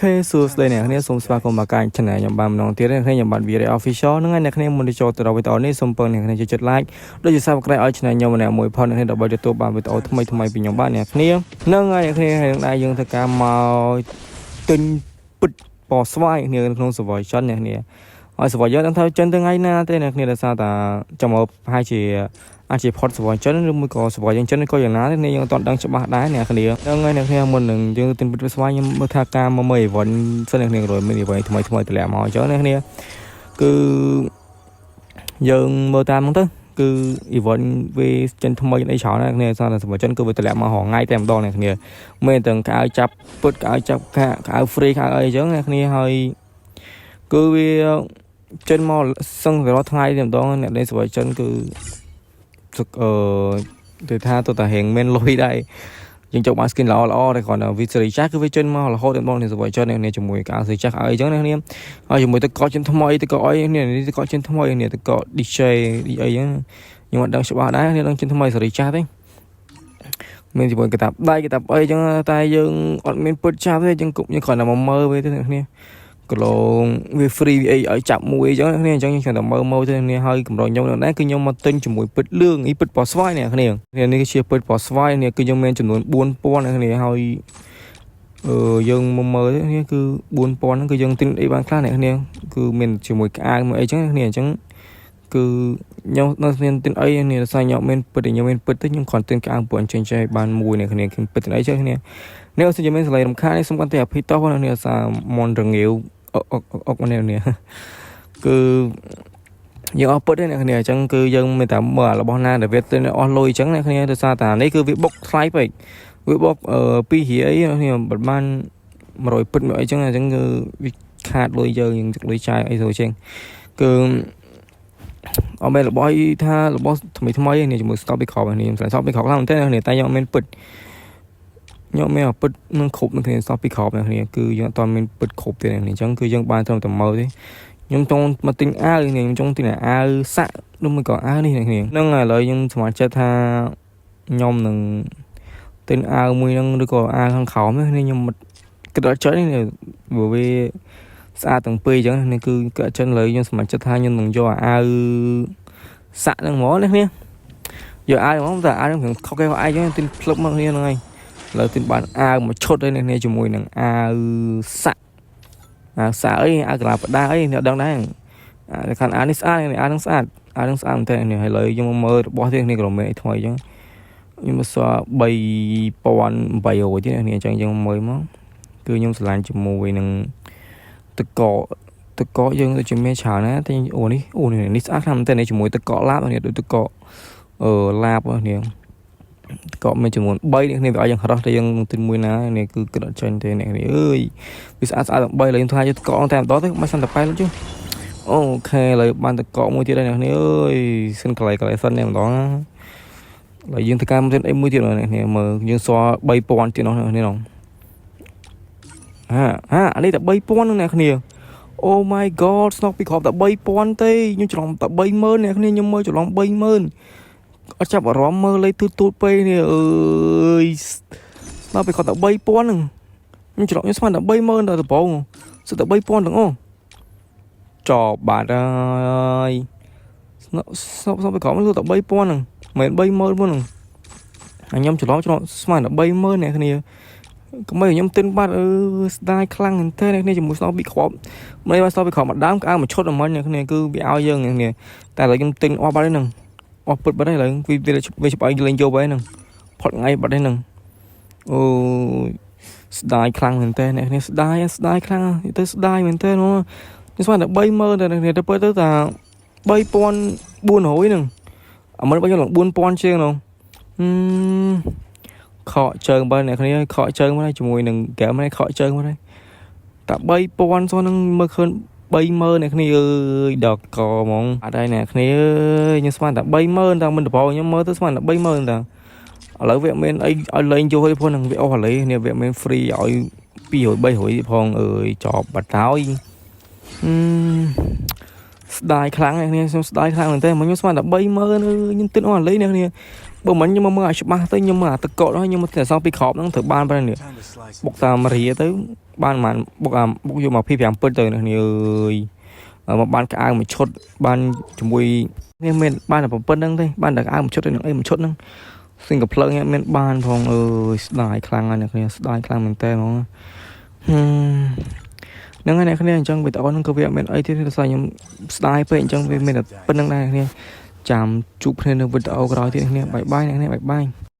OK សួស្តីអ្នកគ្នាសូមស្វាគមន៍មកកាន់ channel ខ្ញុំបានម្ដងទៀតអ្នកគ្នាខ្ញុំបាន Video Official ហ្នឹងហើយអ្នកគ្នាមុនទៅចូលទៅដល់វីដេអូនេះសូមពឹងអ្នកគ្នាជួយចុច like ដូចជា Subscribe ឲ្យ channel ខ្ញុំម្នាក់មួយផងអ្នកគ្នាដើម្បីទទួលបានវីដេអូថ្មីថ្មីពីខ្ញុំបាទអ្នកគ្នាហ្នឹងហើយអ្នកគ្នាហើយនឹងដែរយើងធ្វើការមកទិញពិតពណ៌ស្វាយគ្នានៅក្នុង server ចិនអ្នកគ្នាហើយ server យើងដឹងថាចិនទៅថ្ងៃណាទេអ្នកគ្នាដោយសារតាចាំមកប្រហែលជាអាចជាផុត server ចិនឬមួយក៏ server យើងចិនក៏យ៉ាងណាទេនេះយើងអត់ទាន់ដឹងច្បាស់ដែរអ្នកគ្នាហ្នឹងហើយអ្នកគ្នាមុននឹងយើងទិញពិតស្វាយខ្ញុំមើលថាការមកមើល event សិនអ្នកគ្នាក្រោយមាន event ថ្មីថ្មីតម្លាក់មកអញ្ចឹងអ្នកគ្នាគឺយើងមើលតាមហ្នឹងទៅគឺ event វាចិនថ្មីអីច្រើនណាស់អ្នកគ្នាសារតែ server ចិនគឺវាតម្លាក់មករាល់ថ្ងៃតែម្ដងអ្នកគ្នាមានទាំងកៅចាប់ពុតកៅចាប់កាកៅ free កៅអីអញ្ចឹងអ្នកគ្នាហើយគឺវាចិនមកសឹងតែរាល់ថ្ងៃតែម្ដងអ្នកលេង server ចិនគឺអឺទៅថាទៅតែរៀងមានលុយដែរយើងចង់បាន skin ល្អល្អតែគ្រាន់តែវាសេរីចាស់គឺវាចេញមករហូតដល់បងនេះ server ចិននេះជាមួយកៅសេរីចាស់អីចឹងនេះហើយជាមួយទឹកកកចិនថ្មីទឹកកកអីនេះទឹកកកចិនថ្មីនេះទឹកកក DJ អីចឹងខ្ញុំអត់ដឹងច្បាស់ដែរនេះដឹងចិនថ្មីសេរីចាស់ទេមានជាមួយកតាបដៃកតាបអីចឹងតែយើងអត់មានពុតចាប់ទេចឹងគុំយើងគ្រាន់តែមកមើលវាទេអ្នកគ្នាកឡងវា free វាអីឲ្យចាប់មួយអញ្ចឹងគ្នាអញ្ចឹងខ្ញុំគ្រាន់តែមើលមើលទេគ្នាហើយកម្រខ្ញុំនៅដែរគឺខ្ញុំមកទិញជាមួយពិតលឿងអីពិតពណ៌ស្វាយអ្នកគ្នានេះគឺជាពិតពណ៌ស្វាយនេះគឺយើងមានចំនួន4000អ្នកគ្នាហើយអឺយើងមកមើលទេនេះគឺ4000ហ្នឹងគឺយើងទិញអីបានខ្លះអ្នកគ្នាគឺមានជាមួយក្អាវមួយអីចឹងគ្នាអញ្ចឹងគឺខ្ញុំនៅមានទិញអីនេះដោយសារខ្ញុំមានពិតខ្ញុំមានពិតទៅខ្ញុំគ្រាន់ទិញក្អាវពួកអញ្ចឹងចេះបានមួយអ្នកគ្នាខ្ញុំពិតអីចឹងគ្នានេះអត់មានសលេងរំខាននេះសូមគាត់តែអភ័យតោះអ្នកគ្នាសារមនរងាវអុកអុកអុកនេះនេះគឺយើងអស់ពិតទេអ្នកគ្នាអញ្ចឹងគឺយើងមានតែមើលរបស់ណាដែលវាទិញអស់លុយអញ្ចឹងអ្នកគ្នាដោយសារតែនេះគឺវាបុកថ្លៃពេកវាបុកពីររៀលអីអ្នកគ្នាមិនបាន100ពិតមកអីចឹងអញ្ចឹងគឺវាខាតលុយយើងយើងទឹកលុយចាយអីទៅជាងគឺអត់មែនរបស់អីថារបស់ថ្មីថ្មីនេះជាមួយ stop ពីក្រោមនេះខ្ញុំស្លាប់ពីក្រោមខ្លាំងមែនទេអ្នកតែខ្ញុំអត់មានពិតខ្ញុំមានពិតនឹងគ្រប់នឹងគ្នា stop ពីក្រោមអ្នកគ្នាគឺយើងអត់មានពិតគ្រប់ទេអ្នកអញ្ចឹងគឺយើងបានត្រឹមតែមើលទេខ្ញុំចង់មកទិញអាវនេះខ្ញុំចង់ទិញអាវសាក់ឬមួយក៏អាវនេះអ្នកគ្នាហ្នឹងឥឡូវខ្ញុំសម្រេចចិត្តថាខ្ញុំនឹងទិញអាវមួយហ្នឹងឬក៏អាវខាងក្រោមនេះខ្ញុំគិតអត់ចេញនេះព្រោះវាស្អាតទាំងពីរអញ្ចឹងនេះគឺគិតចិនលើខ្ញុំសម្រេចចិត្តថាខ្ញុំនឹងយកអាវសាក់ហ្នឹងហ្មងនេះគ្នាយកអាវហ្មងតែអាវហ្នឹងខុសគេខុសឯងចឹងទិញផ្លឹបមកគ្នាហ្នឹងហើយឥឡូវទិញបានអាវមួយឈុតហើយនេះជាមួយនឹងអាវសាក់អាវសាក់អីអាវកលាបដាអីអ្នកដឹងដែរអាខាងអាវនេះស្អាតអាវហ្នឹងស្អាតអាវហ្នឹងស្អាតមែនតើនេះហើយឥឡូវខ្ញុំមកមើលរបស់ទៀតនេះក្រុមមេថ្មីអញ្ចឹងខ្ញុំមកសល់3800ទៀតនេះអញ្ចឹងយើងមើលមកគឺខ្ញុំឆ្លាញ់ជាមួយនឹងទឹកកកទឹកកកយើងដូចជាមានច្រើនណាស់តែអូនេះអូនេះនេះស្អាតខ្លាំងមែនតើនេះជាមួយទឹកកកឡាបនេះដូចទឹកកកអឺឡាបនេះទឹកកកមានចំនួន3នេះគ្នាវាឲ្យយើងរោះតែយើងទិញមួយណានេះគឺគិតអត់ចេញទេអ្នកនេះអើយវាស្អាតស្អាត3ឡើយខ្ញុំថាយកទឹកកកតែម្ដងទៅមិនសិនតែប៉ែលជុះOK ឥឡូវបានទឹកកកមួយទៀតហើយអ្នកនេះអើយសិនកន្លែងកន្លែងសិននេះម្ដងណាឥឡូវយើងធ្វើការមកទៀតអីមួយទៀតអ្នកនេះមើលយើងសល់3000ទៀតនោះអ្នកនេះនោះហាហាអានេះតែ3000ហ្នឹងអ្នកគ្នា Oh my god ស្នុកពីគ្រាប់តែ3000ទេខ្ញុំច្រឡំតែ30000អ្នកគ្នាខ្ញុំមើលច្រឡំ30000អត់ចាប់អារម្មណ៍មើលលេខទូទូពេកនេះអើយស្នុកពីគ្រាប់តែ3000ហ្នឹងខ្ញុំច្រឡំខ្ញុំស្មានតែ30000ដល់ដំបូងសិតតែ3000ទាំងអស់ចប់បាត់ហើយស្នុកស្នុកស្នុកពីគ្រាប់នោះតែ3000ហ្នឹងមិនមែន30000ហ្នឹងហើយខ្ញុំច្រឡំច្រឡំស្មានតែ30000អ្នកគ្នាកុំឲ្យខ្ញុំទិញបាត់អឺស្ដាយខ្លាំងមែនទែនអ្នកគ្នាជាមួយស្នោពីគ្រាប់មិនបានស្នោពីគ្រាប់មួយដើមក្អៅមួយឈុតមិញអ្នកគ្នាគឺវាឲ្យយើងអ្នកគ្នាតែឥឡូវខ្ញុំទិញអស់បាត់ហើយហ្នឹងអស់ពិតបាត់ហើយឥឡូវវាវាច្បាស់លេងយកហើយហ្នឹងផុតថ្ងៃបាត់ហើយហ្នឹងអូស្ដាយខ្លាំងមែនទែនអ្នកគ្នាស្ដាយស្ដាយខ្លាំងទៅស្ដាយមែនទែនខ្ញុំស្មានតែ30000តែអ្នកគ្នាទៅពិតទៅតា3400ហ្នឹងអាមិនបើខ្ញុំឡើង4000ជាងនោះអឺខកជើងបើអ្នកគ្នាខកជើងមកជាមួយនឹងហ្គេមនេះខកជើងមកហើយតែ3000សោះនឹងមើលឃើញ30000អ្នកគ្នាអើយដល់កហ្មងអត់ហើយអ្នកគ្នាអើយខ្ញុំស្មានតែ30000តែមិនដំបងខ្ញុំមើលទៅស្មានតែ30000តែឥឡូវវាមានអីឲ្យលេងយកទេព្រោះនឹងវាអស់ឥឡូវនេះវាមាន free ឲ្យ200 300ផងអើយចប់បាត់ហើយអឺស្ដាយខ្លាំងអ្នកគ្នាខ្ញុំស្ដាយខ្លាំងមែនទេមកខ្ញុំស្មានតែ30000អើយខ្ញុំទិញអស់ឥឡូវអ្នកគ្នាបើមិនខ្ញុំមកមើលឲ្យច្បាស់ទៅខ្ញុំមើលអាទឹកកកនោះខ្ញុំមកទិញអសងពីក្របហ្នឹងត្រូវបានប៉ុណ្ណេះនេះ Time to slice បុកតាមរាទៅ បានប្រហែលបុកអាបុកយកមក25ពិតទៅអ្នកគ្នាអើយមកបានកៅអៅមួយឈុតបានជាមួយនេះមានបានតែប៉ុណ្្នឹងទេបានតែកៅអៅមួយឈុតនឹងអីមួយឈុតហ្នឹងសៀងកំភ្លើងមានបានផងអើយស្ដាយខ្លាំងណាស់អ្នកគ្នាស្ដាយខ្លាំងមែនតើហ្មងហឹមហ្នឹងហើយអ្នកគ្នាអញ្ចឹងវីដេអូហ្នឹងក៏វាអត់មានអីទេដោយសារខ្ញុំស្ដាយពេកអញ្ចឹងវាមានតែប៉ុណ្្នឹងដែរអ្នកគ្នាចាំជួបគ្នានៅវីដេអូក្រោយទៀតអ្នកគ្នាbye bye អ្នកគ្នា bye bye.